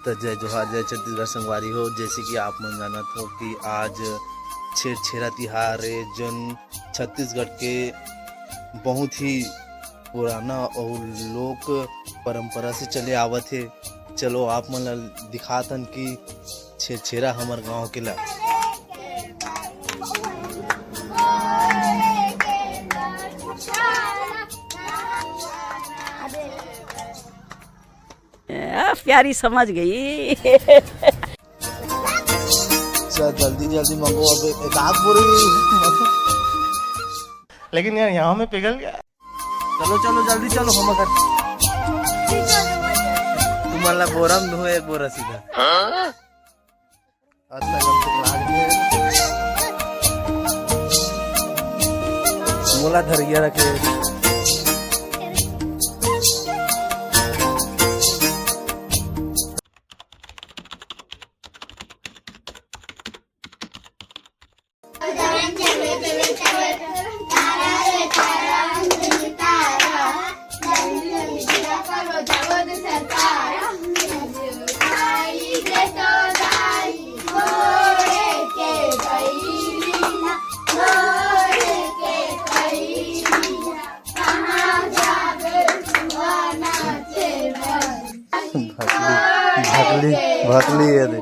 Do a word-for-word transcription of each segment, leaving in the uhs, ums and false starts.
त जय जोहार, जय छत्तीसगढ़ संगवारी हो। जैसे कि आप मन जानत हो कि आज छेरछेरा तिहार ए, जोन छत्तीसगढ़ के बहुत ही पुराना अउ लोक परंपरा से चले आवत हे। चलो आप मन ला दिखातन कि छेरछेरा हमर गांव के ला। आ, प्यारी समझ गई। चल जल्दी जल्दी मंगो, अब एक आध बोरी। लेकिन यार, यहाँ में पिघल गया। चलो चलो जल्दी चलो, हम अगर तुमन ला बोरा में धो एक बोरा सीधा। अतना कम से लाग दे। मोला धरिया रखे। भकली, भकली ये दे।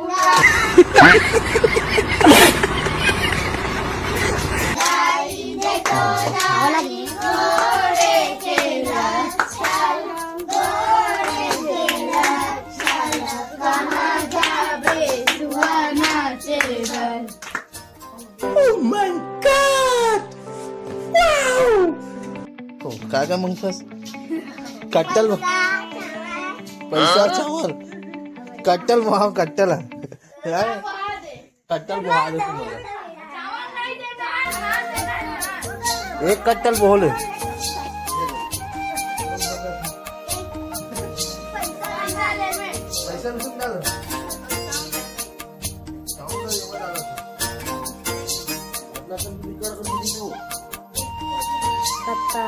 Oh my God! Wow! ओ, का का मंगथस? कट्टल म-, पैसा चावल। कट्टल म-, हाँ, कट्टल है। यार, कट्टल बोहा दे तुम लोग। एक कट्टल बोले। पैसा भी सुन डालो। पत्ता।